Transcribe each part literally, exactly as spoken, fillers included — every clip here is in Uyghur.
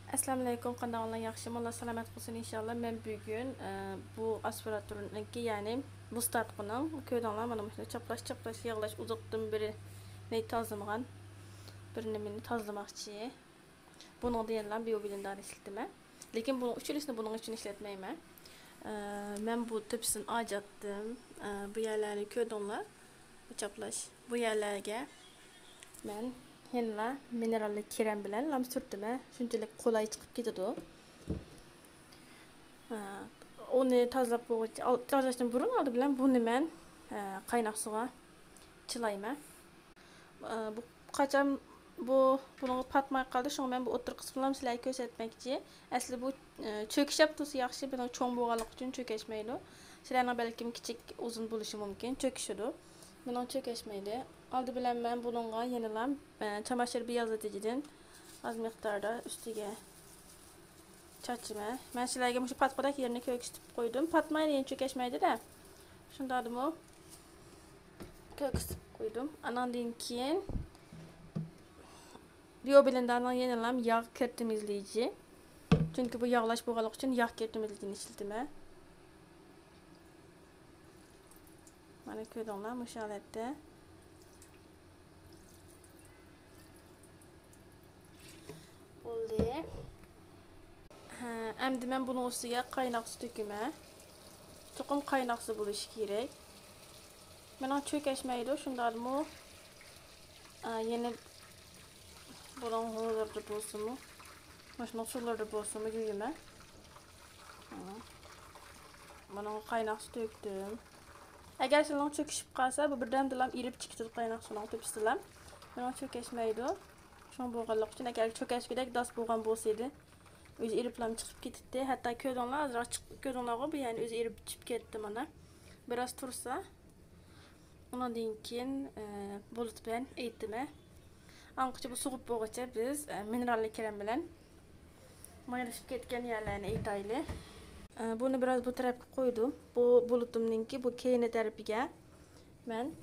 ئەسسالامۇئەلەيكۇم، قانداق ئەھۋالىڭلار، ياخشىمۇ؟ ئاللا سالامەت قىلسۇن ئىنشاللا. مەن بۈگۈن، ئە، بۇ ئاسپىراتورنىڭكى، يەنى بۇ ستارتقىنىڭ، كۆردۈڭلار، مانا مۇشۇنى چاپلاش، چاپلاش، ياغلاش، ئۇزاقتىن بېرى نى تازىلىمىغان بىر نېمىنى تازىلىماقچى. بۇنىڭدا يەنىلا بىيو بلېندېرنى ئىشلىتىمەن. لېكىن بۇنىڭ ئۈچىلىسىنى بۇنىڭ ئۈچۈن ئىشلەتمەيمەن. ئە، مەن بۇ تۆپىسىنى ئاجاتتىم. ئە، بۇ يەرلەرنى كۆردۈڭلار. بۇ چاپلاش. بۇ يەرلەرگە مەن يەنىلا مىنېراللىق كرېم بىلەن لام سۈرتىمەن. شۇنچىلىك قولاي چىقىپ كېتىدۇ. ئە، ئۇنى تازىلاپ بولغۇچە، ئال-، تازىلاشتىن بۇرۇن ئالدى بىلەن بۇنى مەن، ئە، قايناق سۇغا چىلايمەن. ئە، بۇ قاچان بۇ بۇنىڭغا پاتماي قالدى، شۇڭا مەن بۇ ئوتتۇرا قىسمىنى سىلەرگە كۆرسەتمەكچى. ئەسلى بۇ، ئە، چۆكۈشەپ تۇرسا ياخشى، بۇنىڭ چوڭ بولغانلىقى ئۈچۈن چۆكەشمەيدۇ. سىلەرنىڭ بەلكىم كىچىك، ئۇزۇن بولۇشى مۇمكىن، چۆكۈشىدۇ. مېنىڭ چۆكەشمەيدۇ. ئالدى بىلەن مەن بۇنىڭغا يەنىلا، ئە، چاماشىر بىيازلىتىجىدىن ئاز مىقداردا ئۈستىگە چاچىمەن. مەن سىلەرگە مۇشۇ پاتقۇدەك يېرىنى كۆرسىتىپ قويدۇم. پاتمايدۇ، يەنە چۆكەشمەيدۇ-دە. شۇنداقتىمۇ كۆرسىتىپ قويدۇم. ئاناندىن كېيىن بىيو بلېندېرنىڭ يەنىلا ياغ كىر تېمىزلىگۈچى. چۈنكى بۇ ياغلاش بولغانلىقى ئۈچۈن ياغ كىر تېمىزلىگۈچىنى ئىشلىتىمەن. مانا كۆردۈڭلار، مۇشۇ ھالەتتە. بولدى. ھە، ئەمدى مەن بۇنىڭ ئۈستىگە قايناق سۇ تۆكىمەن. چوقۇم قايناق سۇ بولۇشى كېرەك. مېنىڭ چۆكەشمەيدۇ، شۇنداقمۇ، ئا، يەنە بۇنىڭ ھۇلىرىدا بولسىمۇ، مۇشۇنىڭ سۇلىرىدا بولسىمۇ يۇيىمەن. مانا. بۇنىڭغا قايناق سۇ تۆكتۈم. ئەگەر سىلىنىڭ چۆكۈشۈپ قالسا، بۇ بىردەمدىلا ئېرىپ چىقىدۇ قايناق سۇنىڭ تۆپىسىدىلا. مېنىڭ چۆكەشمەيدۇ. شۇڭا بولغانلىقى ئۈچۈن، ئەگەر چۆكەشكۈدەك داس بولغان بولسىدى، ئۆزى ئېرىپلا چىقىپ كېتەتتى. ھەتتا كۆردۈڭلار، ئازراق چىق-، كۆردۈڭلارغۇ، بۇ يەنى ئۆزى ئېرىپ چۈشۈپ كەتتى مانا. بىراز تۇرسا، ئۇنىڭدىن كېيىن، ئە، بۇلۇت بىلەن ئېيتىمەن. ئاڭقىچە بۇ سوغۇپ بولغۇچە بىز، ئە، مىنېراللىق كرېم بىلەن مايلىشىپ كەتكەن يەرلەرنى ئېيتايلى. ئە، بۇنى بىراز بۇ تەرەپكە قويدۇم. بۇ بۇلۇتۇمنىڭكى بۇ كەينى تەرىپىگە مەن،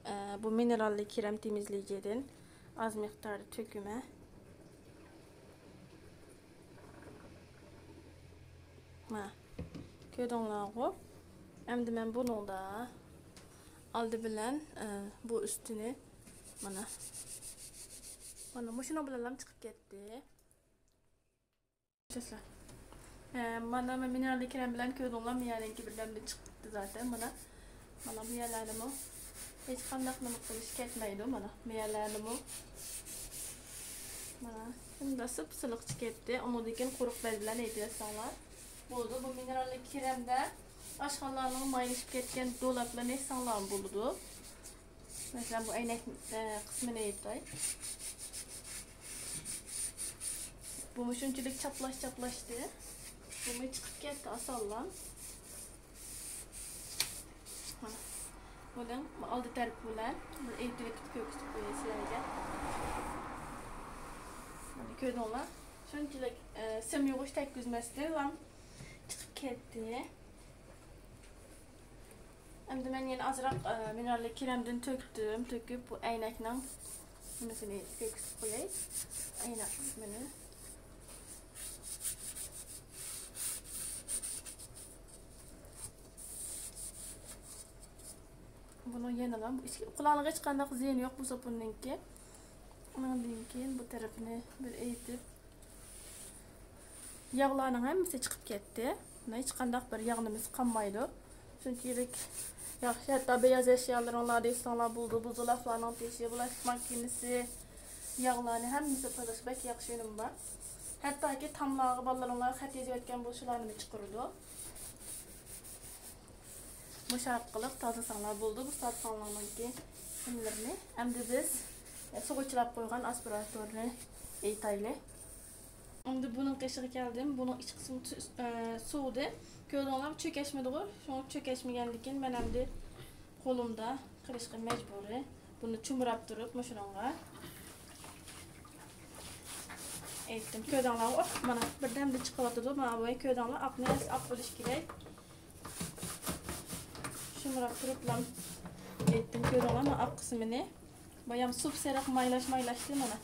ئە، بۇ مىنېراللىق كرېم تېمىزلىگۈچىدىن ئاز مىقداردا تۆكىمەن. مانا، كۆردۈڭلارغۇ. ئەمدى مەن بۇنىڭدا ئالدى بىلەن، ئە، بۇ ئۈستىنى مانا، مانا مۇشۇنىڭ بىلەنلا چىقىپ كەتتى. ئە، مانا مەن مىنېراللىق كرېم بىلەن كۆردۈڭلار، مېنىڭكى بىردەمدىن چىقىپتۇ زاتەن. مانا، مانا بۇ يەرلەرنىمۇ ھېچقانداق نېمە قىلىش كەتمەيدۇ. مانا بۇ يەرلەرنىمۇ مانا شۇنداق سىپسىلىق چىقىپتۇ. ئۇنىڭدىن كېيىن قۇرۇق بەل بىلەن ئېيتىۋەتسەڭلار بولىدۇ. بۇ مىنېراللىق كرېمدە ئاشخانىلارنىڭ مايلىشىپ كەتكەن دولابلىرىنى ئېيتساڭلارمۇ بولىدۇ. مەسىلەن، بۇ ئەينەك، ئە، قىسمىنى ئېيتاي. بۇمۇ شۇنچىلىك چاپلاش چاپلاشتى. بۇمۇ چىقىپ كەتتى ئاسانلا. مانا، بۇنىڭ ئالدى تەرىپى بىلەن بىر ئېيتىۋېتىپ كۆرسىتىپ قوياي سىلەرگە. مانا كۆردۈڭلار. شۇنچىلىك، ئە، سىم يۇغۇش تەگكۈزمەستىنلا چىقىپ كەتتى. ئەمدى مەن يەنە ئازراق، ئە، مىنېراللىق كرېمدىن تۆكتۈم. تۆكۈپ، بۇ ئەينەكنىڭ نېمىسىنى كۆرسىتىپ قوياي. ئەينەك قىسمىنى. بۇنىڭ يەنىلا بۇ ئىچكى، قۇلاقلىقى ھېچقانداق زىيىنى يوق بۇ ساپۇننىڭكى. ئۇنىڭدىن كېيىن بۇ تەرىپىنى بىر ئېيتىپ، ياغلارنىڭ ھەممىسى چىقىپ كەتتى. مانا ھېچقانداق بىر ياغ نېمىسى قالمايدۇ. شۇنچىلىك ياخشى، ھەتتا بەيز ئەشيالىرىڭلار دېسەڭلار بولىدۇ، بۇ زۇلاپلارنىڭ تېشى، بۇلاش ماكىنىسى، ياغلارنى ھەممىسى تازىلاش بەك ياخشى ئۈنۈم بار. ھەتتاكى تاملارغا بالىلىرىڭلار خەت يېزىۋەتكەن بولسا شۇلارنىمۇ چىقىرىدۇ. مۇشۇ ئارقىلىق تازىلىساڭلار بولىدۇ بۇ ساتقانلارنىڭكى كىيىملىرىنى. ئەمدى بىز سۇغا چىلاپ قويغان ئاسپىراتورنى ئېيتايلى. ئەمدى بۇنىڭ قېشىغا كەلدىم. بۇنىڭ ئىچ قىسمى تۈ-، ئە، سۇۋىدى. كۆردۈڭلارمۇ، چۆكەشمىدىغۇ. شۇڭا چۆكەشمىگەندىكىن مەن ئەمدى قولۇمدا قىلىشقا مەجبۇرى. بۇنى چۇمراپ تۇرۇپ مۇشۇنىڭغا ئېيتتىم. كۆردۈڭلارمۇ؟ ئوھ، مانا بىردەمدە چىقىۋاتىدۇ. مانا بۇ كۆردۈڭلار، ئاقنى ئاق بولۇش كېرەك. شۇمراپ تۇرۇپلا ئېيتتىم، كۆردۈڭلارمۇ ئاق قىسمىنى؟ بايام سۇپسېرىق مايلاش مايلاشتى مانا.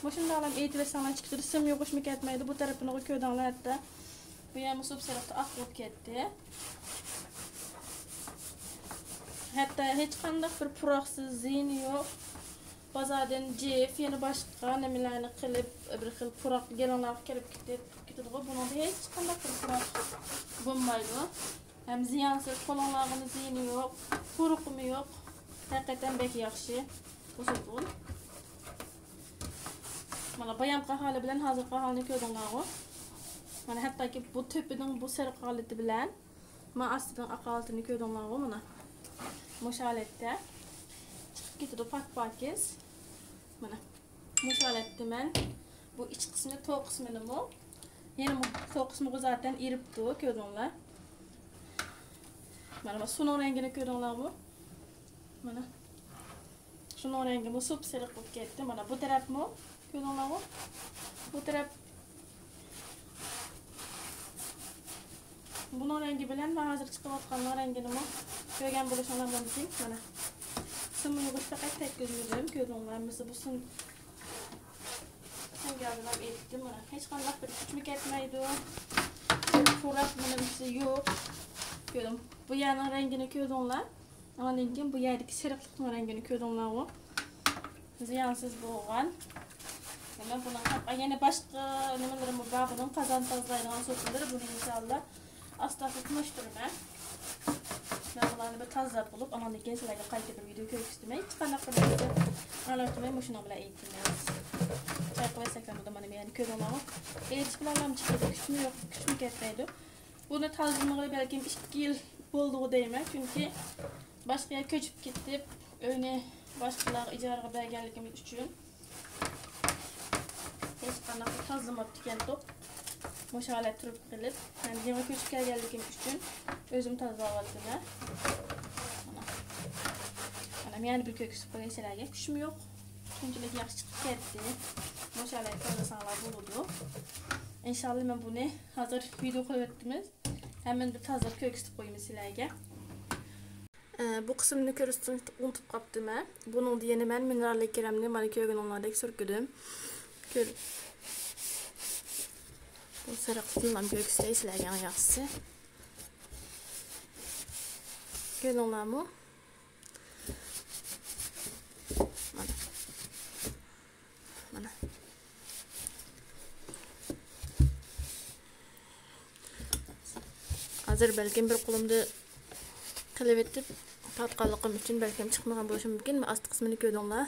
مۇشۇنداقلام ئېيتىۋەتسەڭلار چىقىپ كېتىدۇ، سىم يۇغۇش كېتمەيدۇ. بۇ تەرىپىنىغۇ كۆردۈڭلار ھەتتا. بۇ يەرمۇ سۇپسېرىقتا ئاق بولۇپ كەتتى. ھەتتا ھېچقانداق بىر پۇراقسىز زىيىنى يوق. بازاردىن جىف، يەنە باشقا نېمىلەرنى قىلىپ، بىر خىل پۇراق گېلىڭلارغا كېلىپ كېتىپ، كېتىدىغۇ. بۇنىڭدا ھېچقانداق بىر پۇراق بولمايدۇ. ھەم زىيانسىز، قولۇڭلارغىمۇ زىيىنى يوق، قۇرۇقىمۇ يوق. ھەقىقەتەن بەك ياخشى بۇ سوپۇن. مانا بايامقى ھالى بىلەن ھازىرقى ھالىنى كۆردۈڭلارغۇ. مانا ھەتتاكى بۇ تۆپىنىڭ بۇ سېرىق ھالىتى بىلەن مانا ئاستىدىن ئاق ھالىتىنى كۆردۈڭلارغۇ مانا. مۇشۇ ھالەتتە چىقىپ كېتىدۇ پاك-پاكىز. مانا مۇشۇ ھالەتتە مەن بۇ ئىچ قىسمىنى، تو قىسمىنىمۇ، يەنە بۇ تو قىسمىغۇ زاتەن ئېرىپتۇ، كۆردۈڭلار. مانا بۇ سۇنىڭ رەڭگىنى كۆردۈڭلارغۇ. مانا. شۇنىڭ رەڭگىمۇ سۇپسېرىق بولۇپ كەتتى. مانا بۇ تەرەپمۇ كۆردۈڭلارغۇ. بۇ تەرەپ بۇنىڭ رەڭگى بىلەن ھازىر چىقىۋاتقاننىڭ رەڭگىنىمۇ كۆرگەن بولۇشۇڭلار مۇمكىن. مانا سىم يۇغۇش پەقەت تەگكۈزمىدىم. كۆردۈڭلار، مىسى بۇ سىم سىم گەلدىلەپ ئېيتتىم. مانا ھېچقانداق بىر كۈچمۇ كەتمەيدۇ. پۇراق نېمىسى يوق. كۆردۈم. بۇ يەرنىڭ رەڭگىنى كۆردۈڭلار. ئاندىن كېيىن بۇ يەردىكى سېرىقلىقنىڭ رەڭگىنى كۆردۈڭلارغۇ. زىيانسىز بولغان. مەن بۇنىڭ ھەق-، يەنە باشقا نېمىلىرىمۇ بار. بۇنىڭ قازان تازىلايدىغان سوپىلىرى. بۇنى ئىنشاللا ئاستا-ئاستا تونۇشتۇرىمەن. مەن بۇلارنى بىر تازىلاپ بولۇپ، ئاندىن كېيىن سىلەرگە قايتا بىر ۋىدېو كۆرسىتىمەن. ھېچقانداق بىر نەرسە ئارىلاشتۇرماي مۇشۇنىڭ بىلەن ئېيتىمىز. چايقىۋەتسەكلا بولىدۇ. مانا مەن كۆردۈڭلارمۇ؟ ئېيتىش بىلەنلا چىقىدۇ. كۈچمۇ يوق، كۈچمۇ كەتمەيدۇ. بۇنى تازىلىمىغىلى بەلكىم ئىككى يىل بولدىغۇ دەيمەن، چۈنكى باشقا يەرگە كۆچۈپ كېتىپ، ئۆينى باشقىلارغا ئىجارىگە بەرگەنلىكىمىز ئۈچۈن ھېچقانداق تازىلىماپتىكەنتۇق. مۇشۇ ھالەتتە تۇرۇپ قېلىپ، مەن يېڭى كۆچۈپ كەلگەنلىكىم ئۈچۈن ئۆزۈم تازىلاۋاتىمەن. مانا. مانا، يەنە بىر كۆرسىتىپ قوياي سىلەرگە. كۈچمۇ يوق. شۇنچىلىك ياخشى چىقىپ كەتتى. مۇشۇ ھالەتتە تازىلىساڭلار بولىدۇ. ئىنشاللا مەن بۇنى ھازىر ۋىدېو قىلىۋەتتىمىز. ھەممىنى بىر تازىلاپ كۆرسىتىپ قويىمىز سىلەرگە. ئە، بۇ قىسمىنى كۆرسىتىشنى ئۇنتۇپ قاپتىمەن. بۇنىڭدا يەنە مەن مىنېراللىق كرېمنى مانا كۆرگىنىڭلاردەك سۈركىدىم. كۆر-، بۇ سېرىقلىقنى كۆرسىتەي سىلەرگە ئەڭ ياخشىسى. كۆردۈڭلارمۇ؟ مانا. مانا. ھازىر بەلكىم بىر قولۇمدا قىلىۋېتىپ تارتقانلىقىم ئۈچۈن بەلكىم چىقمىغان بولۇشى مۇمكىن. ئاستى قىسمىنى كۆردۈڭلار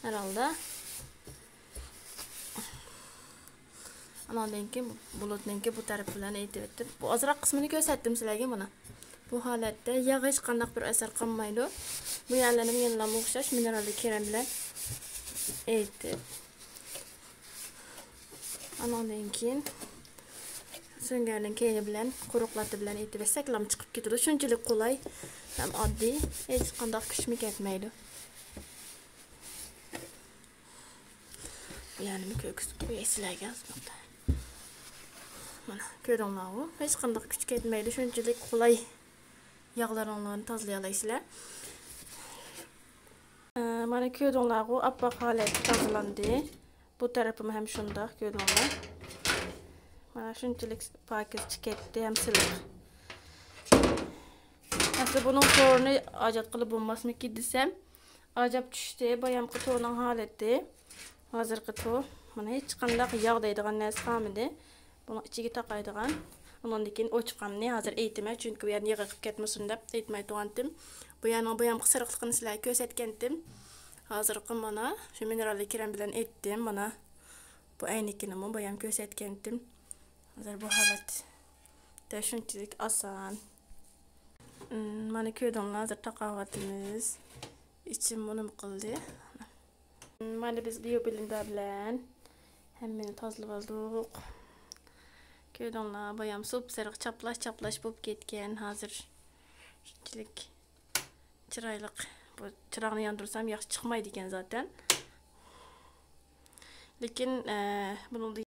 ھەر ھالدا. ئاناندىن كېيىن بۇلۇتنىڭكى بۇ تەرىپى بىلەن ئېيتىۋەتتىم. بۇ ئازراق قىسمىنى كۆرسەتتىم سىلەرگە مانا. بۇ ھالەتتە ياغ ھېچقانداق بىر ئەسەر قالمايدۇ. بۇ يەرلىرىمۇ يەنىلا ئوخشاش مىنېراللىق كرېم بىلەن ئېيتىپ. ئاناندىن كېيىن سۈڭگەرنىڭ كەينى بىلەن، قۇرۇق لاتا بىلەن ئېيتىۋەتسەك لام چىقىپ كېتىدۇ. شۇنچىلىك قولاي ھەم ئاددىي، ھېچقانداق كۈچمۇ كەتمەيدۇ. يەنىمۇ كۆرگۈزۈپ قوياي سىلەرگە ئازراق. مانا، كۆردۈڭلارغۇ؟ ھېچقانداق كۈچ كەتمەيدۇ، شۇنچىلىك قولاي ياغلىرىڭلارنى تازىلىيالايسىلەر. ئە، مانا، كۆردۈڭلارغۇ؟ ئاپئاق ھالەتتە تازىلاندى. بۇ تەرىپىمۇ ھەم شۇنداق، كۆردۈڭلار. مانا، شۇنچىلىك پاكىز چىقىپ كەتتى ھەم سىلىق. ئەسلى بۇنىڭ تورىنى ئاجاتقىلى بولماسمىكىن دېسەم، ئاجاپ چۈشتى. بايامقى تورنىڭ ھالىتى، ھازىرقى تور. مانا ھېچقانداق ياغ دەيدىغان نەرسە قالمىدى. بۇنىڭ ئىچىگە تاقايدىغان. ئۇنىڭدىن كېيىن ئوچۇقامنى ھازىر ئېيتىمەن، چۈنكى بۇ يەردە يىغ ئېقىپ كەتمىسۇن دەپ ئېيتماي تۇرغانتىم. بۇ يەرنىڭ بايامقى سېرىقلىقىنى سىلەرگە كۆرسەتكەنتىم. ھازىرقى مانا شۇ مىنېراللىق كرېم بىلەن ئېيتتىم. مانا بۇ ئەينىكىنىمۇ بايام كۆرسەتكەنتىم. ھازىر بۇ ھالەتتە شۇنچىلىك ئاسان. مم، مانا كۆردۈڭلار، ھازىر تاقاۋاتىمىز. ئىچىم نېمە قىلدى. مم، مانا بىز بىيو بلېندېر بىلەن ھەممىنى تازىلىۋالدۇق. كۆردۈڭلار، بايام سۇپسېرىق چاپلاش-چاپلاش بولۇپ كەتكەن. ھازىر شۇنچىلىك چىرايلىق. بۇ چىراغنى ياندۇرسام ياخشى چىقمايدىكەن زاتەن. لېكىن، ئە، بۇنىڭدا